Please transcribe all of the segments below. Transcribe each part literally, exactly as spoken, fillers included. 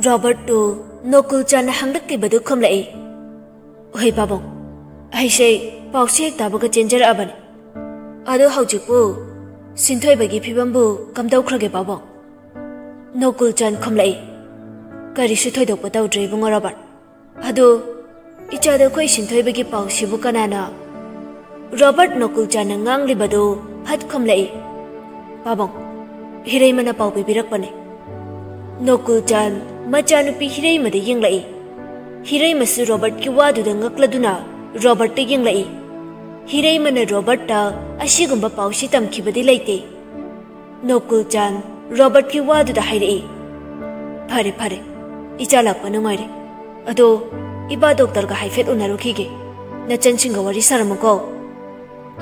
ꯔꯣꯕꯔꯠꯇꯨ ꯅꯣꯀꯨꯜ ꯆꯥꯟꯅ ꯍꯪꯂꯛꯂꯤꯕꯗꯨ ꯈꯨꯝꯂꯛꯏ꯫ "ꯍꯣꯏ ꯄꯥꯕꯨꯡ, ꯑꯩꯁꯦ ꯄꯥꯎꯁꯦ ꯍꯦꯛ ꯇꯥꯕꯒ ꯆꯦꯟꯖꯔꯛꯑꯕꯅꯤ꯫ ꯑꯗꯣ ꯍꯧꯖꯤꯛꯄꯨ ꯁꯤꯟꯊꯣꯏꯕꯒꯤ ꯐꯤꯕꯝꯕꯨ ꯀꯝꯗꯧꯈ꯭ꯔꯒꯦ ꯄꯥꯕꯨꯡ?" ꯅꯣꯀꯨꯜ ꯆꯥꯟ ꯈꯨꯝꯂꯛꯏ꯫ "ꯀꯔꯤꯁꯨ ꯊꯣꯏꯗꯣꯛꯄ ꯇꯧꯗ꯭ꯔꯦ ꯏꯕꯨꯡꯉꯣ ꯔꯣꯕꯔꯠ꯫ ꯑꯗꯣ ꯏꯆꯥꯗ ꯑꯩꯈꯣꯏ ꯁꯤꯟꯊꯣꯏꯕꯒꯤ ꯄꯥꯎꯁꯤꯕꯨ ꯀꯅꯥꯅ?" ꯔꯣꯕꯔꯠ ꯅꯣꯀꯨꯜ ꯆꯥꯟꯅ ꯉꯥꯡꯂꯤꯕꯗꯨ ꯐꯠ ꯈꯨꯝꯂꯛꯏ꯫ "ꯄꯥꯕꯨꯡ, ꯍꯤꯔꯩꯃꯅ ꯄꯥꯎ ꯄꯤꯕꯤꯔꯛꯄꯅꯤ꯫" ꯅꯣꯀꯨꯜ ꯆꯥꯟ ꯃꯆꯥꯅꯨꯄꯤ ꯍꯤꯔꯩꯃꯗ ꯌꯦꯡꯂꯛꯏ꯫ ꯍꯤꯔꯩꯃꯁꯨ ꯔꯣꯕꯔꯠꯀꯤ ꯋꯥꯗꯨꯗ ꯉꯛꯂꯗꯨꯅ ꯔꯣꯕꯔꯠꯇ ꯌꯦꯡꯂꯛꯏ꯫ ꯍꯤꯔꯩꯃꯅ ꯔꯣꯕꯔꯠꯇ ꯑꯁꯤꯒꯨꯝꯕ ꯄꯥꯎꯁꯤ ꯇꯝꯈꯤꯕꯗꯤ ꯂꯩꯇꯦ꯫ ꯅꯣꯀꯨꯜ ꯆꯥꯟ ꯔꯣꯕꯔꯠꯀꯤ ꯋꯥꯗꯨꯗ ꯍꯥꯏꯔꯛꯏ, "ꯐꯔꯦ, ꯐꯔꯦ, ꯏꯆꯥ ꯂꯥꯛꯄ ꯅꯨꯡꯉꯥꯏꯔꯦ꯫ ꯑꯗꯣ ꯏꯄꯥ ꯗꯣꯛꯇꯔꯒ ꯍꯥꯏꯐꯦꯠ ꯎꯅꯔꯨꯈꯤꯒꯦ꯫ ꯅꯆꯟꯁꯤꯡꯒ ꯋꯥꯔꯤ ꯁꯥꯔꯝꯃꯨꯀꯣ꯫"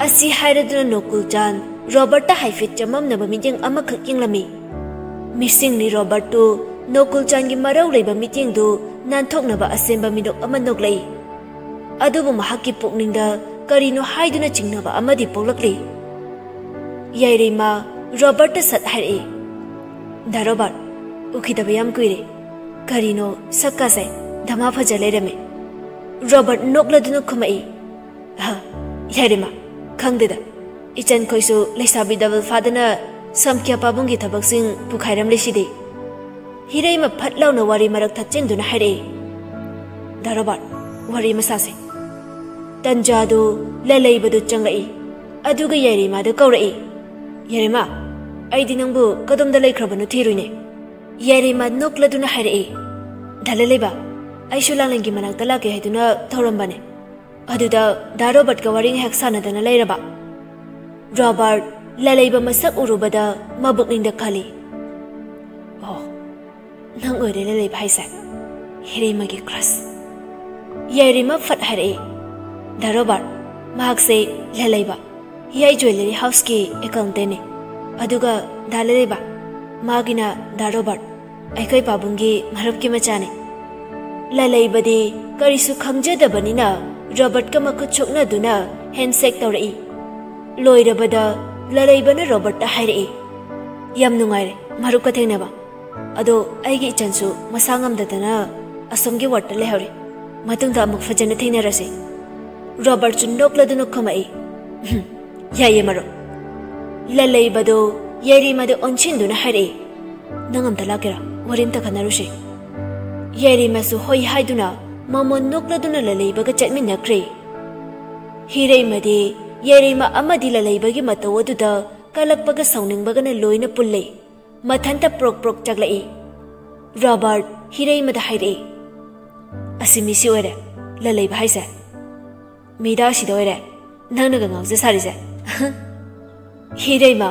ꯑꯁꯤ ꯍꯥꯏꯔꯗꯨꯅ ꯅꯣꯀꯨꯜ ꯆꯥꯟ ꯔꯣꯕꯔꯠꯇ ꯍꯥꯏꯐꯦꯠ ꯆꯃꯝꯅꯕ ꯃꯤꯠꯌꯦꯡ ꯑꯃꯈꯛ ꯌꯦꯡꯂꯝꯃꯤ꯫ ꯃꯤꯁꯤꯡꯅꯤ ꯔꯣꯕꯔꯠꯇꯨ ꯅꯣꯀꯨꯜ ꯆꯥꯟꯒꯤ ꯃꯔꯧ ꯂꯩꯕ ꯃꯤꯠꯌꯦꯡꯗꯨ ꯅꯥꯟꯊꯣꯛꯅꯕ ꯑꯁꯦꯝꯕ ꯃꯤꯅꯣꯛ ꯑꯃ ꯅꯣꯛꯂꯛꯏ꯫ ꯑꯗꯨꯕꯨ ꯃꯍꯥꯛꯀꯤ ꯄꯨꯛꯅꯤꯡꯗ ꯀꯔꯤꯅꯣ ꯍꯥꯏꯗꯨꯅ ꯆꯤꯡꯅꯕ ꯑꯃꯗꯤ ꯄꯣꯛꯂꯛꯂꯤ꯫ ꯌꯥꯏꯔꯤꯃ ꯔꯣꯕꯔꯠꯇ ꯁꯠ ꯍꯥꯏꯔꯛꯏ, "ꯗꯥ ꯔꯣꯕꯔꯠ, ꯎꯈꯤꯗꯕ ꯌꯥꯝ ꯀꯨꯏꯔꯦ꯫ ꯀꯔꯤꯅꯣ ꯁꯛꯀꯥꯁꯦ ꯙꯃꯥ ꯐꯖ ꯂꯩꯔꯝꯃꯦ꯫" ꯔꯣꯕꯔꯠ ꯅꯣꯛꯂꯗꯨꯅ ꯈꯨꯝꯃꯛꯏ, "ꯑꯍ, ꯌꯥꯏꯔꯤꯃ, ꯈꯪꯗꯦꯗ꯫ ꯏꯆꯟꯈꯣꯏꯁꯨ ꯂꯩꯁꯥꯕꯤ ꯗꯕꯜ ꯐꯥꯗꯅ ꯁꯝꯈ꯭ꯌꯥ ꯄꯥꯕꯨꯡꯒꯤ ꯊꯕꯛꯁꯤꯡ ꯄꯨꯈꯥꯏꯔꯝꯂꯤꯁꯤꯗꯤ꯫" ꯍꯤꯔꯩꯃ ꯐꯠ ꯂꯥꯎꯅ ꯋꯥꯔꯤ ꯃꯔꯛ ꯊꯠꯆꯤꯟꯗꯨꯅ ꯍꯥꯏꯔꯛꯏ, "ꯗꯥ ꯔꯣꯕꯥꯔꯠ, ꯋꯥꯔꯤ ꯑꯃ ꯁꯥꯁꯦ꯫" ꯇꯟꯖꯥꯗꯨ ꯂꯂꯩꯕꯗꯨ ꯆꯪꯂꯛꯏ꯫ ꯑꯗꯨꯒ ꯌꯥꯏꯔꯤꯃꯥꯗꯨ ꯀꯧꯔꯛꯏ, "ꯌꯥꯏꯔꯤꯃꯥ, ꯑꯩꯗꯤ ꯅꯪꯕꯨ ꯀꯗꯣꯝꯗ ꯂꯩꯈ꯭ꯔꯕꯅꯣ ꯊꯤꯔꯨꯏꯅꯦ꯫" ꯌꯥꯏꯔꯤꯃꯥ ꯅꯣꯛꯂꯗꯨꯅ ꯍꯥꯏꯔꯛꯏ, "ꯗꯥ ꯂꯂꯩꯕ, ꯑꯩꯁꯨ ꯂꯥꯡꯂꯦꯟꯒꯤ ꯃꯅꯥꯛꯇ ꯂꯥꯛꯀꯦ ꯍꯥꯏꯗꯨꯅ ꯊꯧꯔꯝꯕꯅꯦ꯫ ꯑꯗꯨꯗ ꯗꯥ ꯔꯣꯕꯥꯔꯠꯀ ꯋꯥꯔꯤ ꯉꯥꯏꯍꯥꯛ ꯁꯥꯟꯅꯗꯅ ꯂꯩꯔꯕ꯫" ꯔꯣꯕꯥꯔꯠ ꯂꯂꯩꯕ ꯃꯁꯛ ꯎꯔꯨꯕꯗ ꯃꯕꯨꯛꯅꯤꯡꯗ ꯈꯜꯂꯤ, "ꯑꯣ, ꯅꯪ ꯑꯣꯏꯔꯦ ꯂꯂꯩꯕ ꯍꯥꯏꯁꯦ, ꯍꯤꯔꯩꯃꯒꯤ crush꯫" ꯌꯥꯏꯔꯤꯃ ꯐꯠ ꯍꯥꯏꯔꯛꯏ, "ꯗꯥ ꯔꯣꯕꯥꯔꯠ, ꯃꯍꯥꯛꯁꯦ ꯂꯂꯩꯕ, ꯍꯤꯌꯥꯏ ꯖ꯭ꯋꯦꯂꯔꯤ ꯍꯥꯎꯁꯀꯤ ꯑꯦꯀꯥꯎꯟꯇꯦꯟꯅꯤ꯫ ꯑꯗꯨꯒ ꯗꯥ ꯂꯂꯩꯕ, ꯃꯥꯒꯤꯅ ꯗꯥ ꯔꯣꯕꯥꯔꯠ, ꯑꯩꯈꯣꯏ ꯄꯥꯕꯨꯡꯒꯤ ꯃꯔꯨꯞꯀꯤ ꯃꯆꯥꯅꯤ꯫" ꯂꯂꯩꯕꯗꯤ ꯀꯔꯤꯁꯨ ꯈꯪꯖꯗꯕꯅꯤꯅ ꯔꯣꯕꯥꯔꯠꯀ ꯃꯈꯨꯠ ꯁꯣꯛꯅꯗꯨꯅ ꯍꯦꯟꯁꯦꯛ ꯇꯧꯔꯛꯏ꯫ ꯂꯣꯏꯔꯕꯗ ꯂꯂꯩꯕꯅ ꯔꯣꯕꯥꯔꯠꯇ ꯍꯥꯏꯔꯛꯏ, "ꯌꯥꯝ ꯅꯨꯡꯉꯥꯏꯔꯦ ꯃꯔꯨꯞꯀ ꯊꯦꯡꯅꯕ꯫ ꯑꯗꯣ ꯑꯩꯒꯤ ꯏꯆꯟꯁꯨ ꯃꯁꯥ ꯉꯝꯗꯗꯅ ꯑꯁꯣꯝꯒꯤ ꯋꯥꯔꯗꯇ ꯂꯩꯍꯧꯔꯤ꯫ ꯃꯇꯨꯡꯗ ꯑꯃꯨꯛ ꯐꯖꯅ ꯊꯦꯡꯅꯔꯁꯤ꯫ ꯔꯣꯕꯔꯠꯁꯨ ꯅꯣꯛꯂꯗꯨꯅ ꯈꯨꯝꯃꯛꯏ, "ꯎꯝ, ꯌꯥꯏꯌꯦ ꯃꯔꯨꯞ꯫" ꯂꯂꯩꯕꯗꯣ ꯌꯥꯏꯔꯤꯃꯗ ꯑꯣꯟꯁꯤꯟꯗꯨꯅ ꯍꯥꯏꯔꯛꯏ, "ꯅꯪ ꯑꯝꯇ ꯂꯥꯛꯀꯦꯔꯥ? ꯋꯥꯔꯤ ꯑꯝꯇ ꯈꯟꯅꯔꯨꯁꯦ꯫" ꯌꯥꯏꯔꯤꯃꯁꯨ ꯍꯣꯏ ꯍꯥꯏꯗꯨꯅ ꯃꯃꯣꯟ ꯅꯣꯛꯂꯗꯨꯅ ꯂꯂꯩꯕꯒ ꯆꯠꯃꯤꯟꯅꯈ꯭ꯔꯦ꯫ ꯍꯤꯔꯩꯃꯗꯤ ꯌꯥꯏꯔꯤꯃ ꯑꯃꯗꯤ ꯂꯂꯩꯕꯒꯤ ꯃꯇꯧ ꯑꯗꯨꯗ ꯀꯜꯂꯛꯄꯒ ꯁꯥꯎꯅꯤꯡꯕꯒꯅ ꯂꯣꯏꯅ ꯄꯨꯜꯂꯦ꯫ ꯃꯊꯟꯇ ꯄ꯭ꯔꯣꯛ ꯄ꯭ꯔꯣꯛ ꯆꯥꯛꯂꯛꯏ꯫ ꯔꯣꯕꯔꯠ ꯍꯤꯔꯩꯃꯗ ꯍꯥꯏꯔꯛꯏ, "ꯑꯁꯤ ꯃꯤꯁꯤ ꯑꯣꯏꯔꯦ, ꯂꯂꯩꯕ ꯍꯥꯏꯁꯦ꯫ ꯃꯤꯗꯥ ꯑꯁꯤꯗ ꯑꯣꯏꯔꯦ, ꯅꯪꯅꯒ ꯉꯥꯎꯖ ꯁꯥꯔꯤꯁꯦ꯫" ꯍꯤꯔꯩꯃ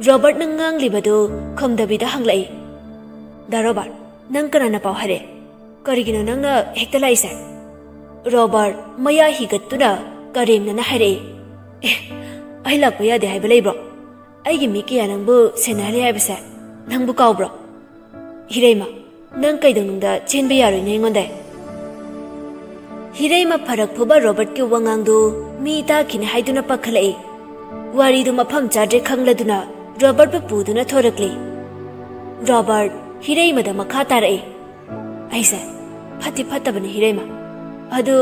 ꯔꯣꯕꯔꯠꯅ ꯉꯥꯡꯂꯤꯕꯗꯨ ꯈꯨꯝꯗꯕꯤꯗ ꯍꯪꯂꯛꯏ, "ꯗꯥ ꯔꯣꯕꯔꯠ, ꯅꯪ ꯀꯅꯥꯅ ꯄꯥꯎ ꯍꯥꯏꯔꯛꯑꯦ? ꯀꯔꯤꯒꯤꯅꯣ ꯅꯪꯅ ꯍꯦꯛꯇ ꯂꯥꯛꯏꯁꯦ?" ꯔꯣꯕꯔꯠ ꯃꯌꯥ ꯍꯤꯒꯠꯇꯨꯅ ꯀꯔꯦꯝꯅꯅ ꯍꯥꯏꯔꯛꯏ, "ꯑꯦ, ꯑꯩ ꯂꯥꯛꯄ ꯌꯥꯗꯦ ꯍꯥꯏꯕ ꯂꯩꯕ꯭ꯔꯣ? ꯑꯩꯒꯤ ꯃꯤ ꯀꯌꯥ ꯅꯪꯕꯨ ꯁꯦꯟꯅꯍꯜꯂꯤ ꯍꯥꯏꯕꯁꯦ ꯅꯪꯕꯨ ꯀꯥꯎꯕ꯭ꯔꯣ?" ꯍꯤꯔꯩꯃ, ꯅꯪ ꯀꯩꯗꯧꯅꯨꯡꯗ ꯆꯦꯟꯕ ꯌꯥꯔꯣꯏꯅꯦ ꯑꯩꯉꯣꯟꯗ꯫ ꯍꯤꯔꯩꯃ ꯐꯔꯛ ꯐꯨꯕ ꯔꯣꯕꯔꯠꯀꯤ ꯋꯥꯉꯥꯡꯗꯨ ꯃꯤ ꯇꯥꯈꯤꯅꯤ ꯍꯥꯏꯗꯨꯅ ꯄꯥꯈꯠꯂꯛꯏ꯫ ꯋꯥꯔꯤꯗꯨ ꯃꯐꯝ ꯆꯥꯗ꯭ꯔꯦ ꯈꯪꯂꯗꯨꯅ ꯔꯣꯕꯔꯠꯄꯨ ꯄꯨꯗꯨꯅ ꯊꯣꯔꯛꯂꯤ꯫ ꯔꯣꯕꯔꯠ ꯍꯤꯔꯩꯃꯗ ꯃꯈꯥ ꯇꯥꯔꯛꯏ, "ꯑꯩꯁꯦ ꯐꯠꯇꯤ ꯐꯠꯇꯕꯅꯤ ꯍꯤꯔꯩꯃ, ꯑꯗꯨ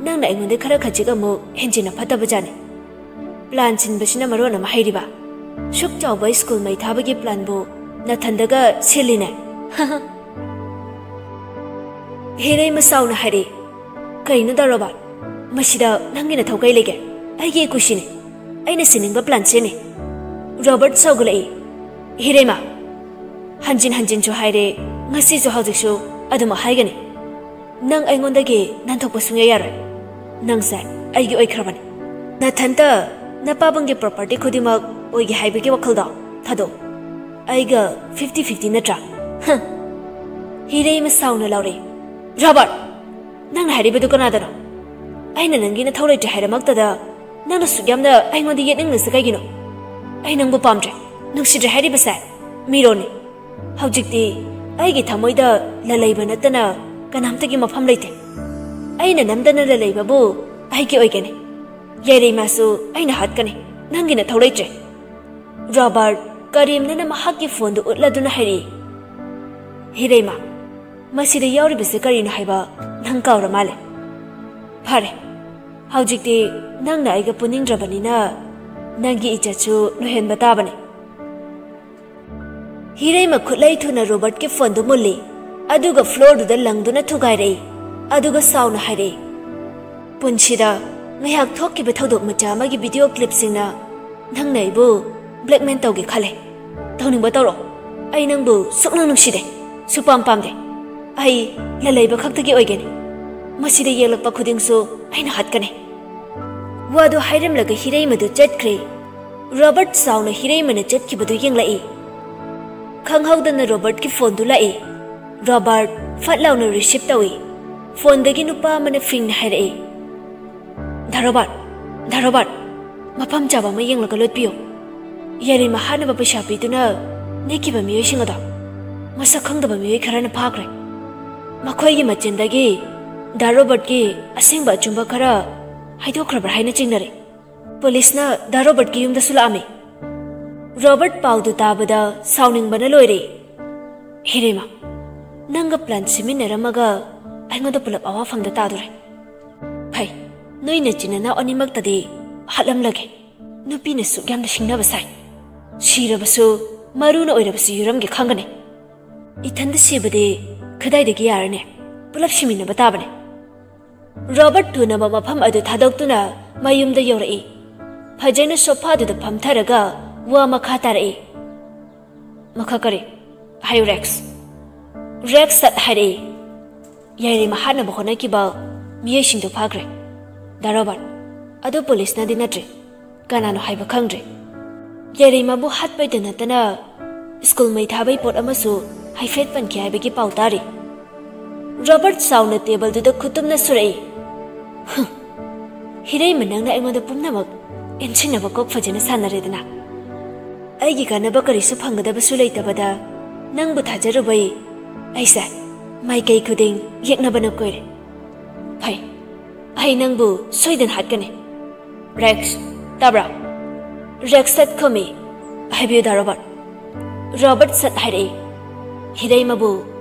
ꯅꯪꯅ ꯑꯩꯉꯣꯟꯗ ꯈꯔ ꯈꯖꯤꯛ ꯑꯃꯨꯛ ꯍꯦꯟꯖꯤꯟꯅ ꯐꯠꯇꯕ ꯖꯥꯠꯅꯤ꯫ ꯄ꯭ꯂꯥꯟ ꯁꯤꯟꯕꯁꯤꯅ ꯃꯔꯣꯟ ꯑꯃ ꯍꯩꯔꯤꯕ, ꯁꯨꯛ ꯆꯥꯎꯕ ꯁ꯭ꯀꯨꯜ ꯃꯩ ꯊꯥꯕꯒꯤ ꯄ꯭ꯂꯥꯟꯕꯨ ꯅꯊꯟꯗꯒ ꯁꯤꯜꯂꯤꯅꯦ꯫" ꯍꯤꯔꯩꯃ ꯁꯥꯎꯅ ꯍꯥꯏꯔꯛꯏ, "ꯀꯩꯅꯣ ꯗꯥ ꯔꯣꯕꯥꯔꯠ? ꯃꯁꯤꯗ ꯅꯪꯒꯤ ꯅꯊꯧ ꯀꯩ ꯂꯩꯒꯦ? ꯑꯩꯒꯤ ꯀꯨꯁꯤꯅꯤ, ꯑꯩꯅ ꯁꯤꯟꯅꯤꯡꯕ ꯄ꯭ꯂꯥꯟ ꯁꯤꯅꯤ꯫" ꯔꯣꯕꯥꯔꯠ ꯁꯥꯎꯒꯠꯂꯛꯏ, "ꯍꯤꯔꯩꯃ, ꯍꯟꯖꯤꯟ ꯍꯟꯖꯤꯟꯁꯨ ꯍꯥꯏꯔꯦ, ꯉꯁꯤꯁꯨ ꯍꯧꯖꯤꯛꯁꯨ ꯑꯗꯨꯃꯛ ꯍꯥꯏꯒꯅꯤ꯫ ꯅꯪ ꯑꯩꯉꯣꯟꯗꯒꯤ ꯅꯥꯟꯊꯣꯛꯄ ꯁꯨꯡꯌꯥ ꯌꯥꯔꯣꯏ꯫ ꯅꯪꯁꯦ ꯑꯩꯒꯤ ꯑꯣꯏꯈ꯭ꯔꯕꯅꯤ꯫ ꯅꯊꯟꯇ ꯅꯄꯥꯕꯨꯡꯒꯤ ꯄ꯭ꯔꯣꯄꯔꯇꯤ ꯈꯨꯗꯤꯡꯃꯛ ꯑꯣꯏꯒꯦ ꯍꯥꯏꯕꯒꯤ ꯋꯥꯈꯜꯗꯣ ꯊꯥꯗꯣꯛ꯫ ꯑꯩꯒ ꯐꯤꯐꯇꯤ ꯐꯤꯐꯇꯤ ꯅꯠꯇ꯭ꯔꯥ?" ꯍ! ꯍꯤꯔꯩꯃ ꯁꯥꯎꯅ ꯂꯥꯎꯔꯛꯏ, "ꯔꯣꯕꯥꯔꯠ, ꯅꯪꯅ ꯍꯥꯏꯔꯤꯕꯗꯨ ꯀꯅꯥꯗꯅꯣ? ꯑꯩꯅ ꯅꯪꯒꯤ ꯅꯊꯧ ꯂꯩꯇ꯭ꯔꯦ ꯍꯥꯏꯔꯃꯛꯇꯗ ꯅꯪꯅ ꯁꯨꯛ ꯌꯥꯝꯅ ꯑꯩꯉꯣꯟꯗ ꯌꯦꯠꯅꯤꯡꯂꯤꯁꯦ ꯀꯩꯒꯤꯅꯣ? ꯑꯩ ꯅꯪꯕꯨ ꯄꯥꯝꯗ꯭ꯔꯦ, ꯅꯨꯡꯁꯤꯗ꯭ꯔꯦ ꯍꯥꯏꯔꯤꯕꯁꯦ ꯃꯤꯔꯣꯟꯅꯤ꯫ ꯍꯧꯖꯤꯛꯇꯤ ꯑꯩꯒꯤ ꯊꯃꯣꯏꯗ ꯂꯂꯩꯕ ꯅꯠꯇꯅ ꯀꯅꯥꯝꯇꯒꯤ ꯃꯐꯝ ꯂꯩꯇꯦ꯫ ꯑꯩꯅ ꯅꯝꯗꯅ ꯂꯂꯩꯕꯕꯨ ꯑꯩꯒꯤ ꯑꯣꯏꯒꯅꯤ꯫ ꯌꯥꯏꯔꯩꯃꯁꯨ ꯑꯩꯅ ꯍꯥꯠꯀꯅꯤ꯫ ꯅꯪꯒꯤ ꯅꯊꯧ ꯂꯩꯇ꯭ꯔꯦ꯫" ꯔꯣꯕꯥꯔꯠ ꯀꯔꯦꯝꯅꯅ ꯃꯍꯥꯛꯀꯤ ꯐꯣꯟꯗꯨ ꯎꯠꯂꯗꯨꯅ ꯍꯥꯏꯔꯛꯏ, ꯍꯤꯔꯩꯃ, ꯃꯁꯤꯗ ꯌꯥꯎꯔꯤꯕꯁꯦ ꯀꯔꯤꯅꯣ ꯍꯥꯏꯕ ꯅꯪ ꯀꯥꯎꯔ ꯃꯥꯜꯂꯦ꯫ ꯐꯔꯦ, ꯍꯧꯖꯤꯛꯇꯤ ꯅꯪꯅ ꯑꯩꯒ ꯄꯨꯅꯤꯡꯗ꯭ꯔꯕꯅꯤꯅ ꯅꯪꯒꯤ ꯏꯖꯠꯁꯨ ꯂꯣꯏꯍꯟꯕ ꯇꯥꯕꯅꯤ꯫ ꯍꯤꯔꯩꯃ ꯈꯨꯠꯂꯩ ꯊꯨꯅ ꯔꯣꯕꯔꯠꯀꯤ ꯐꯣꯟꯗꯨ ꯃꯨꯜꯂꯤ, ꯑꯗꯨꯒ ꯐ꯭ꯂꯣꯔꯗꯨꯗ ꯂꯪꯗꯨꯅ ꯊꯨꯒꯥꯏꯔꯛꯏ, ꯑꯗꯨꯒ ꯁꯥꯎꯅ ꯍꯥꯏꯔꯛꯏ, "ꯄꯨꯟꯁꯤꯗ ꯉꯥꯏꯍꯥꯛ ꯊꯣꯛꯈꯤꯕ ꯊꯧꯗꯣꯛ ꯃꯆꯥ ꯑꯃꯒꯤ ꯚꯤꯗꯤꯑꯣ ꯀ꯭ꯂꯤꯞꯁꯤꯡꯅ ꯅꯪꯅ ꯑꯩꯕꯨ ꯕ꯭ꯂꯦꯛꯃꯦꯜ ꯇꯧꯒꯦ ꯈꯜꯂꯦ꯫ ꯇꯧꯅꯤꯡꯕ ꯇꯧꯔꯣ, ꯑꯩ ꯅꯪꯕꯨ ꯁꯨꯛꯅꯨꯡ ꯅꯨꯡꯁꯤꯗꯦ, ꯁꯨꯄꯥꯝ ꯄꯥꯝꯗꯦ꯫ ꯑꯩ ꯂꯂꯩꯕ ꯈꯛꯇꯒꯤ ꯑꯣꯏꯒꯅꯤ꯫ ꯃꯁꯤꯗ ꯌꯦꯛꯂꯛꯄ ꯈꯨꯗꯤꯡꯁꯨ ꯑꯩꯅ ꯍꯥꯠꯀꯅꯤ"꯫ ꯋꯥꯗꯨ ꯍꯥꯏꯔꯝꯂꯒ ꯍꯤꯔꯩꯃꯗꯨ ꯆꯠꯈ꯭ꯔꯦ꯫ ꯔꯣꯕꯔꯠ ꯁꯥꯎꯅ ꯍꯤꯔꯩꯃꯅ ꯆꯠꯈꯤꯕꯗꯨ ꯌꯦꯡꯂꯛꯏ꯫ ꯈꯪꯍꯧꯗꯅ ꯔꯣꯕꯔꯠꯀꯤ ꯐꯣꯟꯗꯨ ꯂꯥꯛꯏ꯫ ꯔꯣꯕꯔꯠ ꯐꯠ ꯂꯥꯎꯅ ꯔꯤꯁꯤꯞ ꯇꯧꯏ꯫ ꯐꯣꯟꯗꯒꯤ ꯅꯨꯄꯥ ꯑꯃꯅ ꯐꯤꯡꯅ ꯍꯥꯏꯔꯛꯏ, "ꯙꯥ ꯔꯣꯕꯥꯔꯠ, ꯙꯥ ꯔꯣꯕꯥꯔꯠ, ꯃꯐꯝ ꯆꯥꯕ ꯑꯃ ꯌꯦꯡꯂꯒ ꯂꯣꯠꯄꯤꯌꯨ꯫ ꯌꯥꯔꯤ ꯃꯍꯥꯠꯅꯕ ꯄꯩꯁꯥ ꯄꯤꯗꯨꯅ ꯅꯦꯛꯈꯤꯕ ꯃꯤꯑꯣꯏꯁꯤꯡ ꯑꯗꯣ ꯃꯁꯛ ꯈꯪꯗꯕ ꯃꯤꯑꯣꯏ ꯈꯔꯅ ꯐꯥꯈ꯭ꯔꯦ꯫ ꯃꯈꯣꯏꯒꯤ ꯃꯆꯤꯟꯗꯒꯤ ꯙꯥ ꯔꯣꯕꯥꯔꯠꯀꯤ ꯑꯁꯦꯡꯕ ꯑꯆꯨꯝꯕ ꯈꯔ ꯍꯥꯏꯗꯣꯛꯈ꯭ꯔꯕ꯭ꯔꯥ ꯍꯥꯏꯅ ꯆꯤꯡꯅꯔꯦ꯫ ꯄꯨꯂꯤꯁꯅ ꯙꯥ ꯔꯣꯕꯥꯔꯠꯀꯤ ꯌꯨꯝꯗꯁꯨ ꯂꯥꯛꯑꯝꯃꯤ"꯫ ꯔꯣꯕꯥꯔꯠ ꯄꯥꯎꯗꯨ ꯇꯥꯕꯗ ꯁꯥꯎꯅꯤꯡꯕꯅ ꯂꯣꯏꯔꯦ꯫ "ꯍꯤꯔꯩꯃ, ꯅꯪꯒ ꯄ꯭ꯂꯥꯟ ꯁꯤꯃꯤꯟꯅꯔꯝꯃꯒ ꯑꯩꯉꯣꯟꯗ ꯄꯨꯂꯞ ꯑꯋꯥꯐꯝꯗ ꯇꯥꯗꯣꯔꯦ꯫ ꯐꯩ, ꯅꯣꯏ ꯅꯆꯤꯟ ꯅꯅꯥꯎ ꯑꯅꯤꯃꯛꯇꯗꯤ ꯍꯥꯠꯂꯝꯂꯒꯦ꯫ ꯅꯨꯄꯤꯅ ꯁꯨꯛ ꯌꯥꯝꯅ ꯁꯤꯡꯅꯕ ꯁꯥꯏ꯫ ꯁꯤꯔꯕꯁꯨ ꯃꯔꯨꯅ ꯑꯣꯏꯔꯕꯁꯤ ꯌꯨꯔꯝꯒꯦ ꯈꯪꯒꯅꯤ꯫ ꯏꯊꯟꯗ ꯁꯤꯕꯗꯤ ꯀꯗꯥꯏꯗꯒꯤ ꯌꯥꯔꯅꯤ? ꯄꯨꯂꯞ ꯁꯤꯃꯤꯟꯅꯕ ꯇꯥꯕꯅꯤ"꯫ ꯔꯣꯕꯥꯔꯠ ꯊꯨꯅꯕ ꯃꯐꯝ ꯑꯗꯨ ꯊꯥꯗꯣꯛꯇꯨꯅ ꯃꯌꯨꯝꯗ ꯌꯧꯔꯛꯏ꯫ ꯐꯖꯅ ꯁꯣꯐꯥꯗꯨꯗ ꯐꯝꯊꯔꯒ ꯋꯥ ꯃꯈꯥ ꯇꯥꯔꯛꯏ꯫ "ꯃꯈꯥ ꯀꯔꯤ? ꯍꯥꯏꯌꯨ, ꯔꯦꯛꯁ"꯫ ꯔꯦꯛꯁ ꯁꯠ ꯍꯥꯏꯔꯛꯏ꯫ "ꯌꯥꯏꯔꯤ ꯃꯍꯥꯠꯅꯕ ꯍꯣꯠꯅꯈꯤꯕ ꯃꯤꯑꯣꯏꯁꯤꯡꯗꯨ ꯐꯥꯈ꯭ꯔꯦ, ꯙꯥ ꯔꯣꯕꯥꯔꯠ꯫ ꯑꯗꯨ ꯄꯨꯂꯤꯁꯅꯗꯤ ꯅꯠꯇ꯭ꯔꯤ꯫ ꯀꯅꯥꯅꯣ ꯍꯥꯏꯕ ꯈꯪꯗ꯭ꯔꯤ꯫ ꯌꯥꯏꯔꯤꯃꯕꯨ ꯍꯥꯠꯄꯩꯗ ꯅꯠꯇꯅ ꯁ꯭ꯀꯨꯜ ꯃꯩ ꯊꯥꯕꯩ ꯄꯣꯠ ꯑꯃꯁꯨ ꯍꯥꯏꯐꯦꯠ ꯄꯟꯈꯤ ꯍꯥꯏꯕꯒꯤ ꯄꯥꯎ ꯇꯥꯔꯤ"꯫ ꯔꯣꯕꯥꯔꯠ ꯁꯥꯎꯅ ꯇꯦꯕꯜꯗꯨꯗ ꯈꯨꯇꯨꯝꯅ ꯁꯨꯔꯛꯏ꯫ "ꯍꯨꯝ! ꯍꯤꯔꯩꯃ, ꯅꯪꯅ ꯑꯩꯉꯣꯟꯗ ꯄꯨꯝꯅꯃꯛ ꯏꯟꯁꯤꯟꯅꯕ ꯀꯣꯛ ꯐꯖꯅ ꯁꯥꯟꯅꯔꯦꯗꯅ꯫ ꯑꯩꯒꯤ ꯀꯥꯟꯅꯕ ꯀꯔꯤꯁꯨ ꯐꯪꯒꯗꯕꯁꯨ ꯂꯩꯇꯕꯗ ꯅꯪꯕꯨ ꯊꯥꯖꯔꯨꯕꯩ ꯑꯩꯁꯦ ꯃꯥꯏꯀꯩ ꯈꯨꯗꯤꯡ ꯌꯦꯛꯅꯕꯅ ꯀꯣꯏꯔꯦ꯫ ꯐꯩ, ꯑꯩ ꯅꯪꯕꯨ ꯁꯣꯏꯗꯅ ꯍꯥꯠꯀꯅꯤ꯫ ꯔꯦꯛꯁ, ꯇꯥꯕ꯭ꯔꯥ?" ꯔꯦꯛꯁ ꯁꯠ ꯈꯨꯝꯃꯤ꯫ "ꯍꯥꯏꯕꯤꯌꯨ, ꯙꯥ ꯔꯣꯕꯥꯔꯠ"꯫ ꯔꯣꯕꯥꯔꯠ ꯁꯠ ꯍꯥꯏꯔꯛꯏ꯫ ꯍꯤꯔꯩꯃꯕꯨ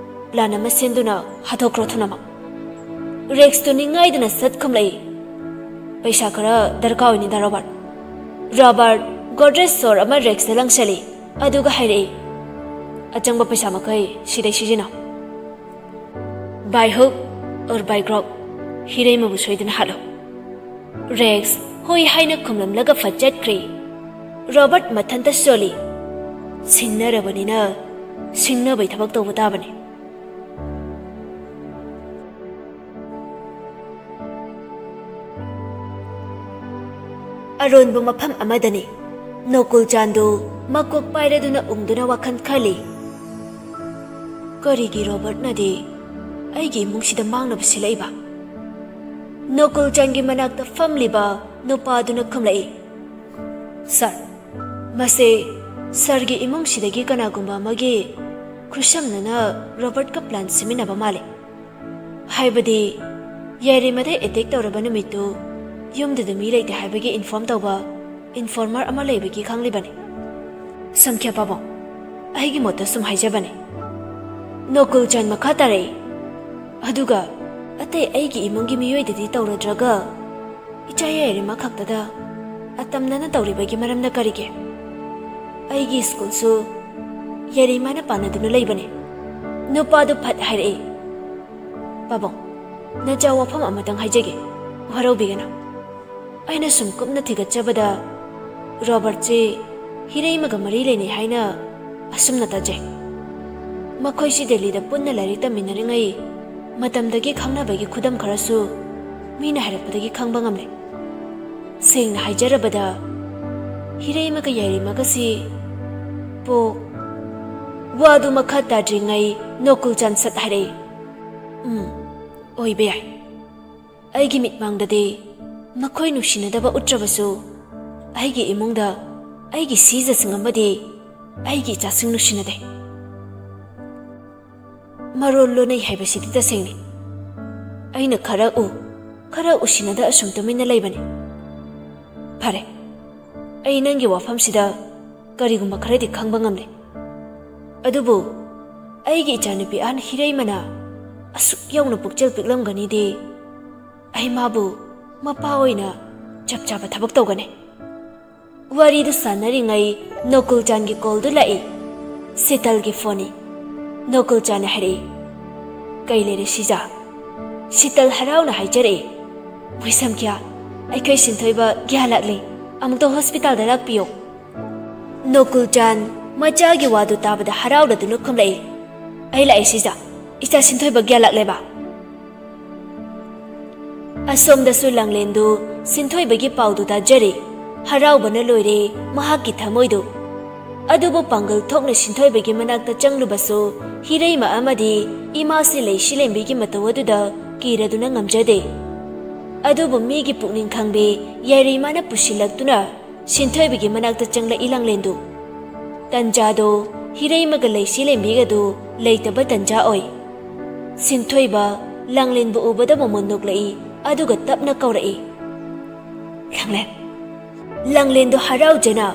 ꯄ꯭ꯂꯥꯟ ꯑꯃ ꯁꯦꯝꯗꯨꯅ ꯍꯥꯠꯇꯣꯛꯈ꯭ꯔꯣ ꯊꯨꯅꯃꯛ꯫ ꯔꯦꯛꯁꯇꯨ ꯅꯤꯡꯉꯥꯏꯗꯨꯅ ꯁꯠ ꯈꯨꯝꯂꯛꯏ꯫ "ꯄꯩꯁꯥ ꯈꯔ ꯗꯔꯀꯥꯔ ꯑꯣꯏꯅꯤꯗ, ꯔꯣꯕꯥꯔꯠ꯫ ꯔꯣꯕꯥꯔꯠ ꯒꯣꯗ꯭ꯔꯦꯖ ꯁꯣꯔ ꯑꯃ ꯔꯦꯛꯁꯇ ꯂꯪꯁꯜꯂꯤ, ꯑꯗꯨꯒ ꯍꯥꯏꯔꯛꯏ, "ꯑꯆꯪꯕ ꯄꯩꯁꯥ ꯃꯈꯩ ꯁꯤꯗꯩ ꯁꯤꯖꯤꯟꯅꯧ꯫ By hook or by crook, ꯍꯤꯔꯩꯃꯕꯨ ꯁꯣꯏꯗꯅ ꯍꯥꯠꯂꯨ"꯫ ꯔꯦꯛꯁ ꯍꯣꯏ ꯍꯥꯏꯅ ꯈꯨꯝꯂꯝꯂꯒ ꯐꯠ ꯆꯠꯈ꯭ꯔꯦ꯫ ꯔꯣꯕꯥꯔꯠ ꯃꯊꯟꯇ ꯁꯣꯜꯂꯤ꯫ ꯁꯤꯡꯅꯔꯕꯅꯤꯅ ꯁꯤꯡꯅꯕꯩ ꯊꯕꯛ ꯇꯧꯕ ꯇꯥꯕꯅꯤ꯫ ꯑꯔꯣꯟꯕ ꯃꯐꯝ ꯑꯃꯗꯅꯤ꯫ ꯅꯣꯀꯨꯜ ꯆꯥꯟꯗꯨ ꯃꯀꯣꯛ ꯄꯥꯏꯔꯗꯨꯅ ꯎꯪꯗꯨꯅ ꯋꯥꯈꯜ ꯈꯜꯂꯤ꯫ "ꯀꯔꯤꯒꯤ ꯔꯣꯕꯥꯔꯠꯅꯗꯤ ꯑꯩꯒꯤ ꯏꯃꯨꯡꯁꯤꯗ ꯃꯥꯡꯅꯕ ꯁꯤꯜꯂꯛꯏꯕ?" ꯅꯣꯀꯨꯜ ꯆꯥꯟꯒꯤ ꯃꯅꯥꯛꯇ ꯐꯝꯂꯤꯕ ꯅꯨꯄꯥꯗꯨꯅ ꯈꯨꯝꯂꯛꯏ, "ꯁꯥꯔ, ꯃꯁꯦ ꯁꯥꯔꯒꯤ ꯏꯃꯨꯡꯁꯤꯗꯒꯤ ꯀꯅꯥꯒꯨꯝꯕ ꯑꯃꯒꯤ ꯈꯨꯠꯁꯝꯅꯅ ꯔꯣꯕꯥꯔꯠꯀ ꯄ꯭ꯂꯥꯟ ꯁꯦꯝꯃꯤꯟꯅꯕ ꯃꯥꯜꯂꯤ꯫ ꯍꯥꯏꯕꯗꯤ, ꯌꯥꯏꯔꯤꯃꯗ ꯑꯦꯇꯦꯛ ꯇꯧꯔꯕ ꯅꯨꯃꯤꯠꯇꯨ ꯌꯨꯝꯗꯨꯗ ꯃꯤ ꯂꯩꯇꯦ ꯍꯥꯏꯕꯒꯤ ꯏꯟꯐꯣꯔꯝ ꯇꯧꯕ ꯏꯟꯐꯣꯔꯃꯔ ꯑꯃ ꯂꯩꯕꯒꯤ ꯈꯪꯂꯤꯕꯅꯤ꯫ ꯁꯝꯈ꯭ꯌꯥ ꯄꯥꯕꯨꯡ, ꯑꯩꯒꯤ ꯃꯣꯠꯇ ꯁꯨꯝ ꯍꯥꯏꯖꯕꯅꯤ"꯫ ꯅꯣꯀꯨꯜ ꯆꯥꯟ ꯃꯈꯥ ꯇꯥꯔꯛꯏ, "ꯑꯗꯨꯒ ꯑꯇꯩ ꯑꯩꯒꯤ ꯏꯃꯨꯡꯒꯤ ꯃꯤꯑꯣꯏꯗꯗꯤ ꯇꯧꯔꯗ꯭ꯔꯒ ꯏꯆꯥ ꯌꯥꯏꯔꯤꯃ ꯈꯛꯇꯗ ꯑꯇꯝꯅꯅ ꯇꯧꯔꯤꯕꯒꯤ ꯃꯔꯝꯅ ꯀꯔꯤꯒꯤ? ꯑꯩꯒꯤ ꯁ꯭ꯀꯨꯜꯁꯨ ꯌꯥꯏꯔꯤꯃꯅ ꯄꯥꯟꯅꯗꯨꯅ ꯂꯩꯕꯅꯤ"꯫ ꯅꯨꯄꯥꯗꯨ ꯐꯠ ꯍꯥꯏꯔꯛꯏ, "ꯄꯥꯕꯨꯡ, ꯅꯆꯥ ꯋꯥꯐꯝ ꯑꯃꯇꯪ ꯍꯥꯏꯖꯒꯦ, ꯋꯥꯔꯧꯕꯤꯒꯅꯨ꯫ ꯑꯩꯅ ꯁꯨꯝ ꯀꯨꯞꯅ ꯊꯤꯒꯠꯆꯕꯗ ꯔꯣꯕꯥꯔꯠꯁꯤ ꯍꯤꯔꯩꯃꯒ ꯃꯔꯤ ꯂꯩꯅꯩ ꯍꯥꯏꯅ ꯑꯁꯨꯝꯅ ꯇꯥꯖꯩ꯫ ꯃꯈꯣꯏꯁꯤ ꯗꯦꯜꯂꯤꯗ ꯄꯨꯟꯅ ꯂꯥꯏꯔꯤꯛ ꯇꯝꯃꯤꯟꯅꯔꯤꯉꯩ ꯃꯇꯝꯗꯒꯤ ꯈꯪꯅꯕꯒꯤ ꯈꯨꯗꯝ ꯈꯔꯁꯨ ꯃꯤꯅ ꯍꯥꯏꯔꯛꯄꯗꯒꯤ ꯈꯪꯕ ꯉꯝꯂꯦ꯫ ꯁꯦꯡꯅ ꯍꯥꯏꯖꯔꯕꯗ, ꯍꯤꯔꯩꯃꯒ ꯌꯥꯏꯔꯤꯃꯒꯁꯤ ꯄꯣꯛ"꯫ ꯋꯥꯗꯨ ꯃꯈꯥ ꯇꯥꯗ꯭ꯔꯤꯉꯩ ꯅꯣꯀꯨꯜ ꯆꯥꯟ ꯁꯠ ꯍꯥꯏꯔꯛꯏ, "ꯎꯝ, ꯑꯣꯏꯕ ꯌꯥꯏ꯫ ꯑꯩꯒꯤ ꯃꯤꯠꯃꯥꯡꯗꯗꯤ ꯃꯈꯣꯏ ꯅꯨꯡꯁꯤꯅꯗꯕ ꯎꯠꯇ꯭ꯔꯕꯁꯨ, ꯑꯩꯒꯤ ꯏꯃꯨꯡꯗ ꯑꯩꯒꯤ ꯁꯤꯖꯁꯤꯡ ꯑꯃꯗꯤ ꯑꯩꯒꯤ ꯏꯆꯥꯁꯤꯡ ꯅꯨꯡꯁꯤꯅꯗꯦ꯫ ꯃꯔꯣꯜ ꯂꯣꯟꯅꯩ ꯍꯥꯏꯕꯁꯤꯗꯤ ꯇꯁꯦꯡꯅꯤ꯫ ꯑꯩꯅ ꯈꯔ ꯎ, ꯈꯔ ꯎꯁꯤꯟꯅꯗ ꯑꯁꯨꯝ ꯇꯨꯃꯤꯟꯅ ꯂꯩꯕꯅꯤ꯫ ꯐꯔꯦ, ꯑꯩ ꯅꯪꯒꯤ ꯋꯥꯐꯝꯁꯤꯗ ꯀꯔꯤꯒꯨꯝꯕ ꯈꯔꯗꯤ ꯈꯪꯕ ꯉꯝꯂꯦ꯫ ꯑꯗꯨꯕꯨ ꯑꯩꯒꯤ ꯏꯆꯥꯅꯨꯄꯤ ꯑꯍꯟ ꯍꯤꯔꯩꯃꯅ ꯑꯁꯨꯛ ꯌꯧꯅ ꯄꯨꯛꯆꯦꯜ ꯄꯤꯛꯂꯝꯒꯅꯤꯗꯤ꯫ ꯑꯩ ꯃꯥꯕꯨ ꯃꯄꯥ ꯑꯣꯏꯅ ꯆꯞ ꯆꯥꯕ ꯊꯕꯛ ꯇꯧꯒꯅꯤ꯫ ꯋꯥꯔꯤꯗꯨ ꯁꯥꯟꯅꯔꯤꯉꯩ ꯅꯣꯀꯨꯜꯆꯥꯟꯒꯤ ꯀꯣꯜꯗꯨ ꯂꯥꯛꯏ꯫ ꯁꯤꯇꯜꯒꯤ ꯐꯣꯟꯅꯤ꯫ ꯅꯣꯀꯨꯜꯆꯥꯟꯅ ꯍꯥꯏꯔꯛꯏ, "ꯀꯩ ꯂꯩꯔꯦ ꯁꯤꯖꯥ?" ꯁꯤꯇꯜ ꯍꯔꯥꯎꯅ ꯍꯥꯏꯖꯔꯛꯏ, "ꯃꯣꯏꯁꯝ ꯀꯌꯥ, ꯑꯩꯈꯣꯏ ꯁꯤꯟꯊꯣꯏꯕ ꯒ꯭ꯌꯥ ꯂꯥꯛꯂꯦ, ꯑꯃꯨꯛꯇ ꯍꯣꯁꯄꯤꯇꯥꯜꯗ ꯂꯥꯛꯄꯤꯌꯣ"꯫ ꯅꯣꯀꯨꯜꯆꯥꯟ ꯃꯆꯥꯒꯤ ꯋꯥꯗꯨ ꯇꯥꯕꯗ ꯍꯔꯥꯎꯔꯗꯨꯅ ꯈꯨꯝꯂꯛꯏ, "ꯑꯩ ꯂꯥꯛꯑꯦ ꯁꯤꯖꯥ, ꯏꯆꯥ ꯁꯤꯟꯊꯣꯏꯕ ꯒ꯭ꯌꯥ ꯂꯥꯛꯂꯦꯕ"꯫ ꯑꯁꯣꯝꯗꯁꯨ ꯂꯥꯡꯂꯦꯟꯗꯨ ꯁꯤꯟꯊꯣꯏꯕꯒꯤ ꯄꯥꯎꯗꯨ ꯇꯥꯖꯔꯦ꯫ ꯍꯔꯥꯎꯕꯅ ꯂꯣꯏꯔꯦ ꯃꯍꯥꯛꯀꯤ ꯊꯃꯣꯏꯗꯨ꯫ ꯑꯗꯨꯕꯨ ꯄꯥꯡꯒꯜ ꯊꯣꯛꯅ ꯁꯤꯟꯊꯣꯏꯕꯒꯤ ꯃꯅꯥꯛꯇ ꯆꯪꯂꯨꯕꯁꯨ ꯍꯤꯔꯩꯃ ꯑꯃꯗꯤ ꯏꯃꯥꯁꯤ ꯂꯩꯁꯤꯂꯦꯝꯕꯤꯒꯤ ꯃꯇꯧ ꯑꯗꯨꯗ ꯀꯤꯔꯗꯨꯅ ꯉꯝꯖꯗꯦ꯫ ꯑꯗꯨꯕꯨ ꯃꯤꯒꯤ ꯄꯨꯛꯅꯤꯡ ꯈꯪꯕꯤ ꯌꯥꯏꯔꯩꯃꯥꯅ ꯄꯨꯁꯤꯜꯂꯛꯇꯨꯅ ꯁꯤꯟꯊꯣꯏꯕꯒꯤ ꯃꯅꯥꯛꯇ ꯆꯪꯂꯛꯏ ꯂꯥꯡꯂꯦꯟꯗꯨ꯫ ꯇꯟꯖꯥꯗꯣ ꯍꯤꯔꯩꯃꯒ ꯂꯩꯁꯤꯂꯦꯝꯕꯤꯒꯗꯨ ꯂꯩꯇꯕ ꯇꯟꯖꯥ ꯑꯣꯏ꯫ ꯁꯤꯟꯊꯣꯏꯕ ꯂꯥꯡꯂꯦꯟꯕꯨ ꯎꯕꯗ ꯃꯃꯣꯟ ꯅꯣꯛꯂꯛꯏ, ꯑꯗꯨꯒ ꯇꯞꯅ ꯀꯧꯔꯛꯏ, "ꯂꯥꯡꯂꯦꯟ!" ꯂꯥꯡꯂꯦꯟꯗꯣ ꯍꯔꯥꯎꯖꯅ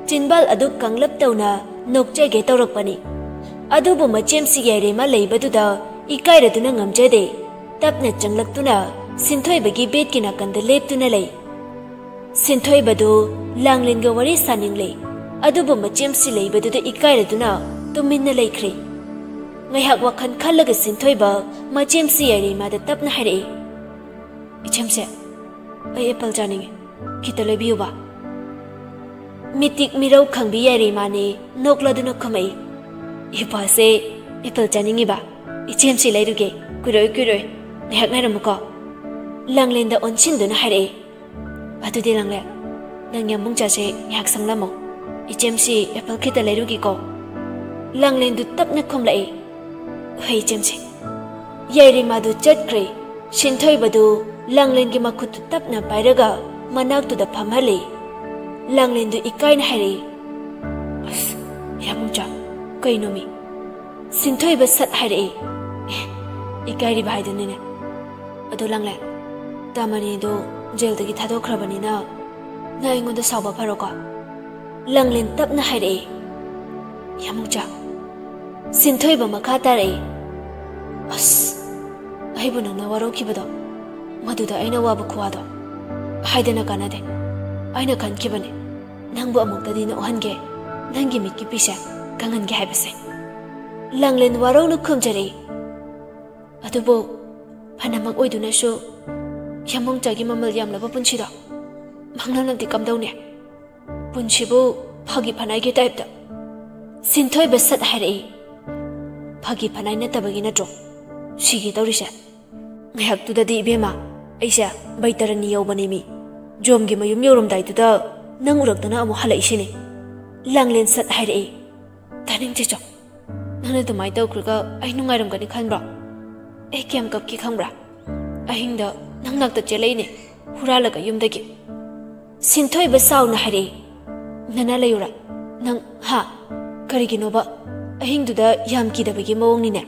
ꯆꯤꯟꯕꯥꯜ ꯑꯗꯨ ꯀꯥꯡꯂꯞ ꯇꯧꯅ ꯅꯣꯛꯆꯒꯦ ꯇꯧꯔꯛꯄꯅꯤ꯫ ꯑꯗꯨꯕꯨ ꯃꯆꯦꯝꯁꯤ ꯌꯥꯏꯔꯦꯝꯃ ꯂꯩꯕꯗꯨꯗ ꯏꯀꯥꯏꯔꯗꯨꯅ ꯉꯝꯖꯗꯦ꯫ ꯇꯞꯅ ꯆꯪꯂꯛꯇꯨꯅ ꯁꯤꯟꯊꯣꯏꯕꯒꯤ ꯕꯦꯗꯀꯤ ꯅꯥꯀꯟꯗ ꯂꯦꯞꯇꯨꯅ ꯂꯩ꯫ ꯁꯤꯟꯊꯣꯏꯕꯗꯨ ꯂꯥꯡꯂꯦꯟꯒ ꯋꯥꯔꯤ ꯁꯥꯅꯤꯡꯂꯦ, ꯑꯗꯨꯕꯨ ꯃꯆꯦꯝꯁꯤ ꯂꯩꯕꯗꯨꯗ ꯏꯀꯥꯏꯔꯗꯨꯅ ꯇꯨꯃꯤꯟꯅ ꯂꯩꯈ꯭ꯔꯦ꯫ ꯉꯥꯏꯍꯥꯛ ꯋꯥꯈꯜ ꯈꯜꯂꯒ ꯁꯤꯟꯊꯣꯏꯕ ꯃꯆꯦꯝꯁꯤ ꯌꯥꯏꯔꯦꯝꯃꯗ ꯇꯞꯅ ꯍꯥꯏꯔꯛꯏ, "ꯏꯆꯦꯝꯁꯦ, ꯑꯩ ꯑꯦꯄꯜ ꯆꯥꯅꯤꯡꯉꯤ, ꯈꯤꯇ ꯂꯩꯕꯤꯌꯨꯕ"꯫ ꯃꯤꯇꯤꯛ ꯃꯤꯔꯧ ꯈꯪꯕꯤ ꯌꯥꯏꯔꯦꯝꯃꯅꯤ ꯅꯣꯛꯂꯗꯨꯅ ꯈꯨꯝꯃꯛꯏ, "ꯏꯄꯥꯁꯦ ꯑꯦꯄꯜ ꯆꯥꯅꯤꯡꯉꯤꯕ? ꯏꯆꯦꯝꯁꯤ ꯂꯩꯔꯨꯒꯦ, ꯀꯨꯏꯔꯣꯏ ꯀꯨꯏꯔꯣꯏ, ꯉꯥꯏꯍꯥꯛ ꯉꯥꯏꯔꯝꯃꯨꯀꯣ"꯫ ꯂꯥꯡꯂꯦꯟꯗ ꯑꯣꯟꯁꯤꯟꯗꯨꯅ ꯍꯥꯏꯔꯛꯏ, "ꯑꯗꯨꯗꯤ ꯂꯥꯡꯂꯦꯟ, ꯅꯪ ꯌꯥꯝꯕꯨꯡ ꯆꯥꯁꯦ ꯉꯥꯏꯍꯥꯛ ꯁꯪꯂꯝꯃꯣ, ꯏꯆꯦꯝꯁꯤ ꯑꯦꯄꯜ ꯈꯤꯇ ꯂꯩꯔꯨꯒꯦꯀꯣ"꯫ ꯂꯥꯡꯂꯦꯟꯗꯨ ꯇꯞꯅ ꯈꯨꯝꯂꯛꯏ, "ꯍꯣꯏ ꯏꯆꯦꯝꯁꯤ"꯫ ꯌꯥꯏꯔꯦꯝꯃꯗꯨ ꯆꯠꯈ꯭ꯔꯦ꯫ ꯁꯤꯟꯊꯣꯏꯕꯗꯨ ꯂꯥꯡꯂꯦꯟꯒꯤ ꯃꯈꯨꯠꯇꯨ ꯇꯞꯅ ꯄꯥꯏꯔꯒ ꯃꯅꯥꯛꯇꯨꯗ ꯐꯝꯍꯜꯂꯤ꯫ ꯂꯥꯡꯂꯦꯟꯗꯨ ꯏꯀꯥꯏꯅ ꯍꯥꯏꯔꯛꯏ, "ꯑꯁ, ꯌꯥꯝꯕꯨꯡꯆꯥ, ꯀꯩꯅꯣꯃꯤ?" ꯁꯤꯟꯊꯣꯏꯕ ꯁꯠ ꯍꯥꯏꯔꯛꯏ, "ꯑꯦ, ꯏꯀꯥꯏꯔꯤꯕ ꯍꯥꯏꯗꯨꯅꯤꯅꯦ꯫ ꯑꯗꯣ ꯂꯥꯡꯂꯦꯟ, ꯇꯥꯃꯅꯤꯗꯣ ꯖꯦꯜꯗꯒꯤ ꯊꯥꯗꯣꯛꯈ꯭ꯔꯕꯅꯤꯅ ꯅꯪ ꯑꯩꯉꯣꯟꯗ ꯁꯥꯎꯕ ꯐꯔꯣꯀꯣ"꯫ ꯂꯥꯡꯂꯦꯟ ꯇꯞꯅ ꯍꯥꯏꯔꯛꯏ, "ꯌꯥꯝꯕꯨꯡꯆꯥ, ꯁꯤꯟꯊꯣꯏꯕ ꯃꯈꯥ ꯇꯥꯔꯛꯏ, "ꯑꯁ, ꯑꯩꯕꯨ ꯅꯪꯅ ꯋꯥꯔꯧꯈꯤꯕꯗꯣ, ꯃꯗꯨꯗ ꯑꯩꯅ ꯋꯥꯕ ꯈꯨꯋꯥꯗꯣ ꯍꯥꯏꯗꯅ ꯀꯥꯟꯅꯗꯦ꯫ ꯑꯩꯅ ꯈꯟꯈꯤꯕꯅꯦ, ꯅꯪꯕꯨ ꯑꯃꯨꯛꯇꯗꯤ ꯅꯣꯛꯍꯟꯒꯦ, ꯅꯪꯒꯤ ꯃꯤꯠꯀꯤ ꯄꯤꯁꯦ ꯀꯪꯍꯟꯒꯦ ꯍꯥꯏꯕꯁꯦ꯫" ꯂꯥꯡꯂꯦꯟ ꯋꯥꯔꯧꯅ ꯈꯨꯝꯖꯔꯛꯏ, "ꯑꯗꯨꯕꯨ ꯐꯅꯃꯛ ꯑꯣꯏꯗꯨꯅꯁꯨ ꯌꯥꯃꯣꯡꯆꯥꯒꯤ ꯃꯃꯜ ꯌꯥꯝꯂꯕ ꯄꯨꯟꯁꯤꯗꯣ ꯃꯥꯡꯍꯜꯂꯗꯤ ꯀꯝꯗꯧꯅꯤ? ꯄꯨꯟꯁꯤꯕꯨ ꯐꯥꯒꯤ ꯐꯅꯥꯏꯒꯤ ꯇꯥꯏꯞꯇ꯫" ꯁꯤꯟꯊꯣꯏꯕ ꯁꯠ ꯍꯥꯏꯔꯛꯏ, "ꯐꯥꯒꯤ ꯐꯅꯥꯏ ꯅꯠꯇꯕꯒꯤ ꯅꯠꯇ꯭ꯔꯣ ꯁꯤꯒꯦ ꯇꯧꯔꯤꯁꯦ? ꯉꯥꯏꯍꯥꯛꯇꯨꯗꯗꯤ ꯏꯕꯦꯝꯃ, ꯑꯩꯁꯦ ꯕꯩꯇꯔꯅꯤ ꯌꯧꯕꯅꯦ ꯃꯤ꯫ ꯖꯣꯝꯒꯤ ꯃꯌꯨꯝ ꯌꯧꯔꯝꯗꯥꯏꯗꯨꯗ ꯅꯪ ꯎꯔꯛꯇꯅ ꯑꯃꯨꯛ ꯍꯜꯂꯛꯏꯁꯤꯅꯦ꯫" ꯂꯥꯡꯂꯦꯟ ꯁꯠ ꯍꯥꯏꯔꯛꯏ, "ꯇꯥꯅꯤꯡꯗꯦ ꯆꯣ꯫ ꯅꯪꯅ ꯑꯗꯨꯃꯥꯏꯅ ꯇꯧꯈ꯭ꯔꯒ ꯑꯩ ꯅꯨꯡꯉꯥꯏꯔꯝꯒꯅꯤ ꯈꯟꯕ꯭ꯔꯣ? ꯑꯩ ꯀꯌꯥꯝ ꯀꯞꯈꯤ ꯈꯪꯕ꯭ꯔꯥ? ꯑꯍꯤꯡꯗ ꯅꯪ ꯅꯥꯛꯇ ꯆꯦꯜꯂꯛꯏꯅꯦ, ꯍꯨꯔꯥꯜꯂꯒ ꯌꯨꯝꯗꯒꯤ꯫" ꯁꯤꯟꯊꯣꯏꯕ ꯁꯥꯎꯅ ꯍꯥꯏꯔꯛꯏ, "ꯅꯅꯥ ꯂꯩꯌꯨꯔꯥ? ꯅꯪ, ꯍꯥ? ꯀꯔꯤꯒꯤꯅꯣꯕ? ꯑꯍꯤꯡꯗꯨꯗ ꯌꯥꯝ ꯀꯤꯗꯕꯒꯤ ꯃꯑꯣꯡꯅꯤꯅꯦ꯫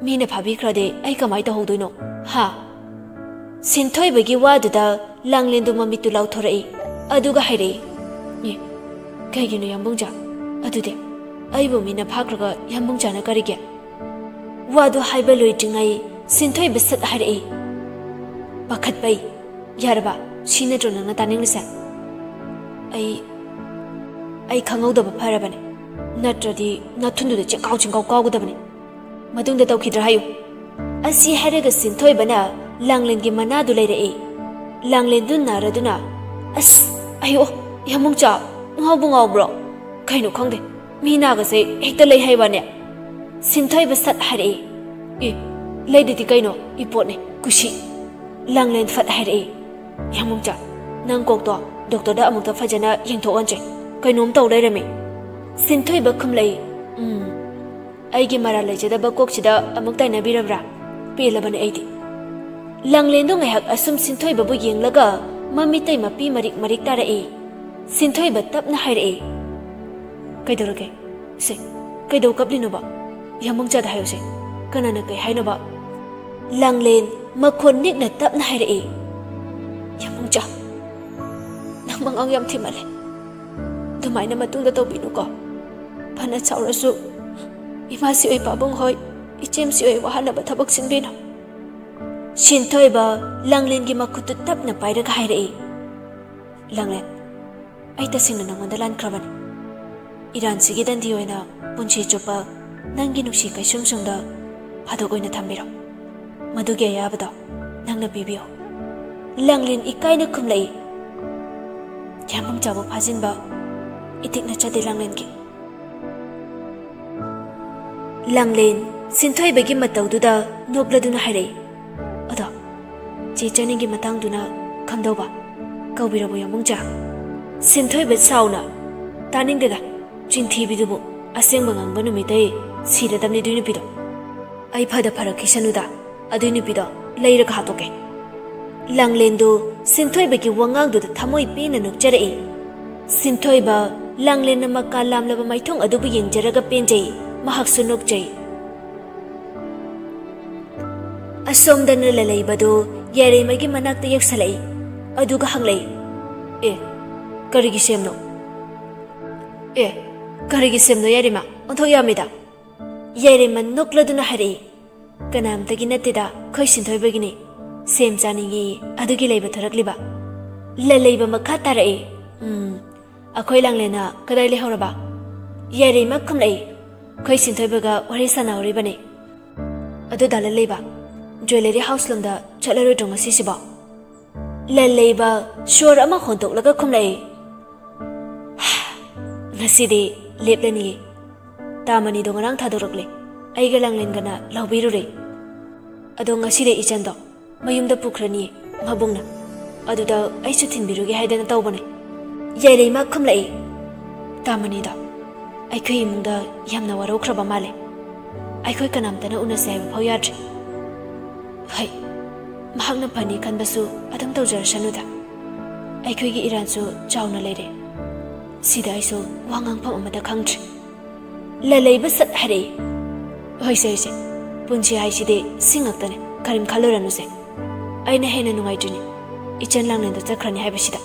ꯃꯤꯅ ꯐꯥꯕꯤꯈ꯭ꯔꯗꯤ ꯑꯩ ꯀꯃꯥꯏ ꯇꯧꯍꯧꯗꯣꯏꯅꯣ, ꯍꯥ?" ꯁꯤꯟꯊꯣꯏꯕꯒꯤ ꯋꯥꯗꯨꯗ ꯂꯥꯡꯂꯦꯟꯗꯨ ꯃꯃꯤꯠꯇꯨ ꯂꯥꯎꯊꯣꯔꯛꯏ, ꯑꯗꯨꯒ ꯍꯥꯏꯔꯛꯏ, "ꯑꯦ, ꯀꯩꯒꯤꯅꯣ ꯌꯥꯝꯕꯨꯡꯖꯥ? ꯑꯗꯨꯗꯤ ꯑꯩꯕꯨ ꯃꯤꯅ ꯐꯥꯈ꯭ꯔꯒ ꯌꯥꯝꯕꯨꯡꯖꯥꯅ ꯀꯔꯤꯒꯤ?" ꯋꯥꯗꯨ ꯍꯥꯏꯕ ꯂꯣꯏꯗ꯭ꯔꯤꯉꯩ ꯁꯤꯟꯊꯣꯏꯕ ꯁꯠ ꯍꯥꯏꯔꯛꯏ, "ꯄꯥꯈꯠꯄꯩ꯫ ꯌꯥꯔꯕ? ꯁꯤ ꯅꯠꯇ꯭ꯔꯣ ꯅꯪꯅ ꯇꯥꯅꯤꯡꯂꯤꯁꯦ?" "ꯑꯩ, ꯑꯩ ꯈꯪꯍꯧꯗꯕ ꯐꯔꯕꯅꯦ, ꯅꯠꯇ꯭ꯔꯗꯤ ꯅꯥꯊꯨꯟꯗꯨꯗ ꯆꯦꯡꯀꯥꯎ ꯆꯦꯡꯀꯥꯎ ꯀꯥꯎꯒꯗꯕꯅꯦ꯫ ꯃꯇꯨꯡꯗ ꯇꯧꯈꯤꯗ꯭ꯔꯥ ꯍꯥꯏꯌꯨ꯫" ꯑꯁꯤ ꯍꯥꯏꯔꯒ ꯁꯤꯟꯊꯣꯏꯕꯅ ꯂꯥꯡꯂꯦꯟꯒꯤ ꯃꯅꯥꯗꯨ ꯂꯩꯔꯛꯏ꯫ ꯂꯥꯡꯂꯦꯟꯗꯨ ꯅꯥꯔꯗꯨꯅ, "ꯑꯁ, ꯑꯌꯣ, ꯌꯥꯝꯕꯨꯡꯆꯥ, ꯉꯥꯎꯕꯨ ꯉꯥꯎꯕ꯭ꯔꯣ? ꯀꯩꯅꯣ ꯈꯪꯗꯦ, ꯃꯤ ꯅꯥꯒꯁꯦ ꯍꯦꯛꯇ ꯂꯩ ꯍꯥꯏ ꯋꯥꯅꯦ꯫" ꯁꯤꯟꯊꯣꯏꯕ ꯁꯠ ꯍꯥꯏꯔꯛꯏ, "ꯑꯦ, ꯂꯩꯗꯗꯤ ꯀꯩꯅꯣ, ꯏꯄꯣꯠꯅꯦ, ꯀꯨꯁꯤ꯫" ꯂꯥꯡꯂꯦꯟ ꯐꯠ ꯍꯥꯏꯔꯛꯏ, "ꯌꯥꯝꯕꯨꯡꯆꯥ, ꯅꯪ ꯀꯣꯛꯇꯣ ꯗꯣꯛꯇꯔꯗ ꯑꯃꯨꯛꯇ ꯐꯖꯅ ꯌꯦꯡꯊꯣꯛꯍꯟꯁꯦ, ꯀꯩꯅꯣꯝ ꯇꯧ ꯂꯩꯔꯝꯃꯤ꯫" ꯁꯤꯟꯊꯣꯏꯕ ꯈꯨꯝꯂꯛꯏ, "ꯎꯝ, ꯑꯩꯒꯤ ꯃꯔꯥꯜ ꯂꯩꯖꯗꯕ ꯀꯣꯛꯁꯤꯗ ꯑꯃꯨꯛ ꯇꯥꯏꯅꯕꯤꯔꯕ꯭ꯔꯥ? ꯄꯦꯜꯂꯕꯅꯦ ꯑꯩꯗꯤ꯫" ꯂꯥꯡꯂꯦꯟꯗꯣ ꯉꯥꯏꯍꯥꯛ ꯑꯁꯨꯝ ꯁꯤꯟꯊꯣꯏꯕꯕꯨ ꯌꯦꯡꯂꯒ ꯃꯃꯤꯠꯇꯩ ꯃꯄꯤ ꯃꯔꯤꯛ ꯃꯔꯤꯛ ꯇꯥꯔꯛꯏ꯫ ꯁꯤꯟꯊꯣꯏꯕ ꯇꯞꯅ ꯍꯥꯏꯔꯛꯏ, "ꯀꯩꯗꯧꯔꯒꯦ? ꯁꯦ, ꯀꯩꯗꯧ ꯀꯞꯂꯤꯅꯣꯕ? ꯌꯥꯝꯕꯨꯡꯆꯥꯗ ꯍꯥꯏꯌꯨꯁꯦ, ꯀꯅꯥꯅ ꯀꯩ ꯍꯥꯏꯅꯣꯕ?" ꯂꯥꯡꯂꯦꯟ ꯃꯈꯣꯟ ꯅꯤꯛꯅ ꯇꯞꯅ ꯍꯥꯏꯔꯛꯏ, "ꯌꯥꯝꯕꯨꯡꯆꯥ, ꯅꯪ ꯃꯉꯥꯡ ꯌꯥꯝ ꯊꯤꯃꯜꯂꯦ꯫ ꯑꯗꯨꯃꯥꯏꯅ ꯃꯇꯨꯡꯗ ꯇꯧꯕꯤꯅꯨꯀꯣ꯫ ꯐꯅ ꯆꯥꯎꯔꯁꯨ ꯏꯃꯥꯁꯤ ꯑꯣꯏ, ꯄꯥꯕꯨꯡ ꯍꯣꯏ, ꯏꯆꯦꯝꯁꯤ ꯑꯣꯏ, ꯋꯥꯍꯟꯅꯕ ꯊꯕꯛ ꯁꯤꯟꯕꯤꯅꯨ꯫ ꯁꯤꯟꯊꯣꯏꯕ ꯂꯥꯡꯂꯦꯟꯒꯤ ꯃꯈꯨꯠꯇꯨ ꯇꯞꯅ ꯄꯥꯏꯔꯒ ꯍꯥꯏꯔꯛꯏ, "ꯂꯥꯡꯂꯦꯟ, ꯑꯩ ꯇꯁꯦꯡꯅ ꯅꯉꯣꯟꯗ ꯂꯥꯟꯈ꯭ꯔꯕꯅꯤ꯫ ꯏꯔꯥꯟꯁꯤꯒꯤ ꯗꯟꯗꯤ ꯑꯣꯏꯅ ꯄꯨꯟꯁꯤ ꯆꯨꯞꯄ ꯅꯪꯒꯤ ꯅꯨꯡꯁꯤ ꯀꯩꯁꯨꯝꯁꯨꯡꯗ ꯐꯥꯗꯣꯛ ꯑꯣꯏꯅ ꯊꯝꯕꯤꯔꯣ꯫ ꯃꯗꯨꯒꯤ ꯑꯌꯥꯕꯗꯣ ꯅꯪꯅ ꯄꯤꯕꯤꯌꯣ"꯫ ꯂꯥꯡꯂꯦꯟ ꯏꯀꯥꯏꯅ ꯈꯨꯝꯂꯛꯏ꯫ ꯌꯥꯝꯕꯨꯡ ꯆꯥꯕ ꯐꯥꯖꯤꯟꯕ ꯏꯇꯤꯛ ꯅꯠꯆꯗꯦ ꯂꯥꯡꯂꯦꯟꯒꯤ꯫ ꯂꯥꯡꯂꯦꯟ ꯁꯤꯟꯊꯣꯏꯕꯒꯤ ꯃꯇꯧꯗꯨꯗ ꯅꯣꯛꯂꯗꯨꯅ ꯍꯥꯏꯔꯛꯏ, "ꯑꯗꯣ ꯆꯦ ꯆꯥꯅꯤꯡꯒꯤ ꯃꯇꯥꯡꯗꯨꯅ ꯀꯝꯗꯧꯕ? ꯀꯧꯕꯤꯔꯕꯣ ꯌꯥꯝꯕꯨꯡ ꯆꯥ?" ꯁꯤꯟꯊꯣꯏꯕ ꯁꯥꯎꯅ, "ꯇꯥꯅꯤꯡꯗꯦꯗ, ꯆꯤꯟꯊꯤꯕꯤꯗꯨꯕꯨ꯫ ꯑꯁꯦꯡꯕ ꯉꯥꯡꯕ ꯅꯨꯃꯤꯠꯇꯩ ꯁꯤꯔꯗꯝꯅꯤ ꯑꯗꯨꯏ ꯅꯨꯄꯤꯗꯣ꯫ ꯑꯩ ꯐꯗ ꯐꯔꯛꯈꯤꯁꯅꯨꯗ, ꯑꯗꯨꯏ ꯅꯨꯄꯤꯗꯣ ꯂꯩꯔꯒ ꯍꯥꯠꯇꯣꯛꯀꯦ"꯫ ꯂꯥꯡꯂꯦꯟꯗꯨ ꯁꯤꯟꯊꯣꯏꯕꯒꯤ ꯋꯥꯉꯥꯡꯗꯨꯗ ꯊꯃꯣꯏ ꯄꯦꯟꯅ ꯅꯣꯛꯆꯔꯛꯏ꯫ ꯁꯤꯟꯊꯣꯏꯕ ꯂꯥꯡꯂꯦꯟꯅ ꯃꯀꯥ ꯂꯥꯝꯂꯕ ꯃꯥꯏꯊꯣꯡ ꯑꯗꯨꯕꯨ ꯌꯦꯡꯖꯔꯒ ꯄꯦꯟꯖꯩ꯫ ꯃꯍꯥꯛꯁꯨ ꯅꯣꯛꯆꯩ꯫ ꯑꯁꯣꯝꯗꯅ ꯂꯂꯩꯕꯗꯨ ꯌꯥꯏꯔꯩꯃꯒꯤ ꯃꯅꯥꯛꯇ ꯌꯧꯁꯜꯂꯛꯏ꯫ ꯑꯗꯨꯒ ꯍꯪꯂꯛꯏ, "ꯑꯦ, ꯀꯔꯤꯒꯤ ꯁꯦꯝꯅꯣ? ꯑꯦ, ꯀꯔꯤꯒꯤ ꯁꯦꯝꯅꯣ ꯌꯥꯏꯔꯩꯃ? ꯑꯣꯟꯊꯣꯛ ꯌꯥꯝꯃꯤꯗ!" ꯌꯥꯏꯔꯩꯃ ꯅꯣꯛꯂꯗꯨꯅ ꯍꯥꯏꯔꯛꯏ, "ꯀꯅꯥꯝꯇꯒꯤ ꯅꯠꯇꯦꯗ, ꯑꯩꯈꯣꯏ ꯁꯤꯟꯊꯣꯏꯕꯒꯤꯅꯤ꯫ ꯁꯦꯝ ꯆꯥꯅꯤꯡꯉꯤ, ꯑꯗꯨꯒꯤ ꯂꯩꯕ ꯊꯣꯔꯛꯂꯤꯕ"꯫ ꯂꯂꯩꯕ ꯃꯈꯥ ꯇꯥꯔꯛꯏ, "ꯎꯝ, ꯑꯩꯈꯣꯏ ꯂꯥꯡꯂꯦꯟꯅ ꯀꯗꯥꯏ ꯂꯩꯍꯧꯔꯕ?" ꯌꯥꯏꯔꯩꯃ ꯈꯨꯝꯂꯛꯏ, "ꯑꯩꯈꯣꯏ ꯁꯤꯟꯊꯣꯏꯕꯒ ꯋꯥꯔꯤ ꯁꯥꯟꯅꯍꯧꯔꯤꯕꯅꯤ"꯫ "ꯑꯗꯨ ꯗꯥ ꯂꯂꯩꯕ, ꯖ꯭ꯋꯦꯂꯔꯤ ꯍꯥꯎꯁ ꯂꯣꯝꯗ ꯆꯠꯂꯔꯣꯏꯗ꯭ꯔꯣ ꯉꯁꯤꯁꯤꯕꯣ?" ꯂꯂꯩꯕ ꯁꯣꯔ ꯑꯃ ꯍꯣꯟꯗꯣꯛꯂꯒ ꯈꯨꯝꯂꯛꯏ, "ꯉꯁꯤꯗꯤ ꯂꯦꯞꯂꯅꯤꯌꯦ꯫ ꯇꯥꯃꯅꯤꯗꯣ ꯉꯔꯥꯡ ꯊꯥꯗꯣꯔꯛꯂꯦ꯫ ꯑꯩꯒ ꯂꯥꯡꯂꯦꯟꯒꯅ ꯂꯧꯕꯤꯔꯨꯔꯦ꯫ ꯑꯗꯣ ꯉꯁꯤꯗꯤ ꯏꯆꯟꯗꯣ ꯃꯌꯨꯝꯗ ꯄꯨꯈ꯭ꯔꯅꯤꯌꯦ ꯃꯕꯨꯡꯅ꯫ ꯑꯗꯨꯗ ꯑꯩꯁꯨ ꯊꯤꯟꯕꯤꯔꯨꯒꯦ ꯍꯥꯏꯗꯅ ꯇꯧꯕꯅꯦ"꯫ ꯌꯥꯏꯔꯩꯃ ꯈꯨꯝꯂꯛꯏ, "ꯇꯥꯃꯅꯤꯗꯣ ꯑꯩꯈꯣꯏ ꯏꯃꯨꯡꯗ ꯌꯥꯝꯅ ꯋꯥꯔꯧꯈ꯭ꯔꯕ ꯃꯥꯜꯂꯦ꯫ ꯑꯩꯈꯣꯏ ꯀꯅꯥꯝꯇꯅ ꯎꯅꯁꯦ ꯍꯥꯏꯕ ꯐꯥꯎ ꯌꯥꯗ꯭ꯔꯦ꯫ ꯍꯩ, ꯃꯍꯥꯛꯅ ꯐꯅꯤ ꯈꯟꯕꯁꯨ ꯑꯗꯨꯝ ꯇꯧꯖꯔꯁꯅꯨꯗ꯫ ꯑꯩꯈꯣꯏꯒꯤ ꯏꯔꯥꯟꯁꯨ ꯆꯥꯎꯅ ꯂꯩꯔꯦ꯫ ꯁꯤꯗ ꯑꯩꯁꯨ ꯋꯥ ꯉꯥꯡꯐꯝ ꯑꯃꯠꯇ ꯈꯪꯗ꯭ꯔꯦ"꯫ ꯂꯂꯩꯕ ꯁꯠ ꯍꯥꯏꯔꯛꯏ, "ꯍꯣꯏꯁꯦ, ꯍꯣꯏꯁꯦ, ꯄꯨꯟꯁꯤ ꯍꯥꯏꯁꯤꯗꯤ ꯁꯤ ꯉꯥꯛꯇꯅꯦ, ꯀꯔꯤꯝ ꯈꯜꯂꯨꯔꯅꯨꯁꯦ꯫ ꯑꯩꯅ ꯍꯦꯟꯅ ꯅꯨꯡꯉꯥꯏꯇ꯭ꯔꯤꯅꯤ ꯏꯆꯟ ꯂꯥꯡꯂꯦꯟꯗ ꯆꯠꯈ꯭ꯔꯅꯤ ꯍꯥꯏꯕꯁꯤꯗ꯫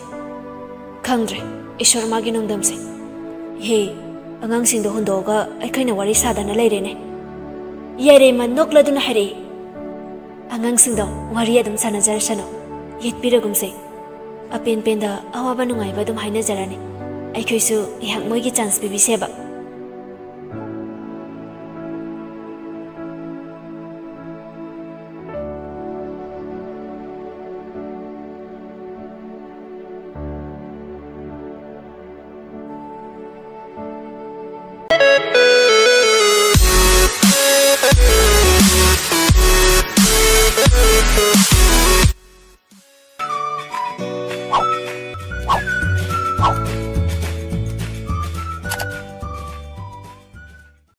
ꯈꯪꯗ꯭ꯔꯦ, ꯏꯁꯣꯔ ꯃꯥꯒꯤ ꯅꯣꯡꯗꯝꯁꯦ꯫ ꯍꯦ, ꯑꯉꯥꯡꯁꯤꯡꯗꯣ ꯍꯨꯟꯗꯣꯛꯑꯒ ꯑꯩꯈꯣꯏꯅ ꯋꯥꯔꯤ ꯁꯥꯗꯅ ꯂꯩꯔꯦꯅꯦ꯫ ꯌꯥꯏꯔꯦꯝꯃ ꯅꯣꯛꯂꯗꯨꯅ ꯍꯥꯏꯔꯛꯏ, "ꯑꯉꯥꯡꯁꯤꯡꯗꯣ ꯋꯥꯔꯤ ꯑꯗꯨꯝ ꯁꯥꯟꯅꯖꯔꯁꯅꯨ, ꯌꯦꯠꯄꯤꯔꯒꯨꯝꯁꯦ꯫ ꯑꯄꯦꯟ ꯄꯦꯟꯗ ꯑꯋꯥꯕ ꯅꯨꯡꯉꯥꯏꯕ ꯑꯗꯨꯝ ꯍꯥꯏꯅꯖꯔꯅꯤ꯫ ꯑꯩꯈꯣꯏꯁꯨ ꯉꯥꯏꯍꯥꯛ ꯃꯣꯏꯒꯤ ꯆꯥꯟꯁ ꯄꯤꯕꯤꯁꯦꯕ"꯫